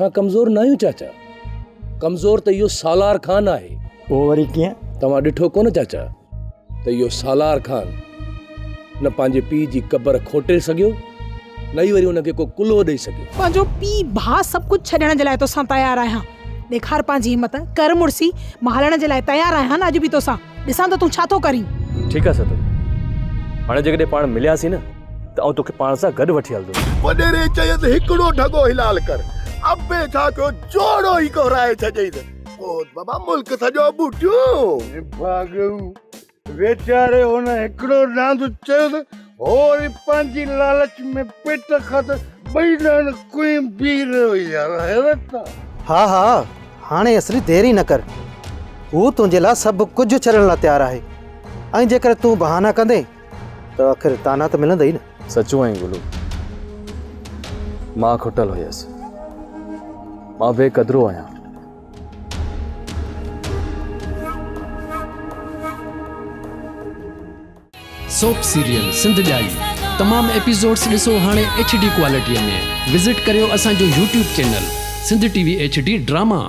اسان ڪمزور ناهيون چاچا. ڪمزور ته اهو سالار خان آهي. اهو وري ڪيئن؟ توهان ڏٺو ڪونه چاچا ته اهو سالار خان نه پنهنجي پيء جي قبر کوٽي سگهيو نه ئي وري ان کي ڪو ڪلهو ڏئي سگهيو. پنهنجو پيء ڀاء سڀ ڪجهه ڇڏڻ جي لاء توسان تيار آهيان. ڏيکار پنهنجي همت، ڪر مڙسي، مان هلڻ جي لاء تيار آهيان نه اڄ به توسان. ڏسان ته تون ڇا ٿو ڪرين. ٺيڪ آهي ستو. هاڻي جيڪڏهن پاڻ ملياسين نه ته آئون توکي پاڻ سان گڏ وٺي هلندس. وڏيري چيس هڪڙو ڍڳو حلال ڪر. ابي ڇا ڪيو جوڙو ئي ڪهرائي ڇڏيس. پوء بابا ملڪ سڄو ٻوٽيو. نڀاڳئو ويچاري هن هڪڙو ڏاند چيو ته هو وري پنهنجي لالچ ۾ پيٽ خاطر ٻئي ڏاند ڪوئي بيهي رهيو يار حيرت آ. ها ها هاڻي اصلي دير ئي نه ڪر. هو تنهنجي لاء سڀ ڪجهه ڇڏڻ لاء تيار آهي ۽ جيڪڏهن تون بهانا ڪندين ته آخر طعنا ته ملندئي نه. سچو آهين گلو. مان کٽل هيس. مان بي قدرو آهيان. سوپ سيريل سنڌ ڄائي تمام ايپيسوڊس ڏسو هاڻي ايڇ ڊي ڪوالٽي ۾ وزٽ ڪريو اسان جو YouTube channel Sindh T V H D drama.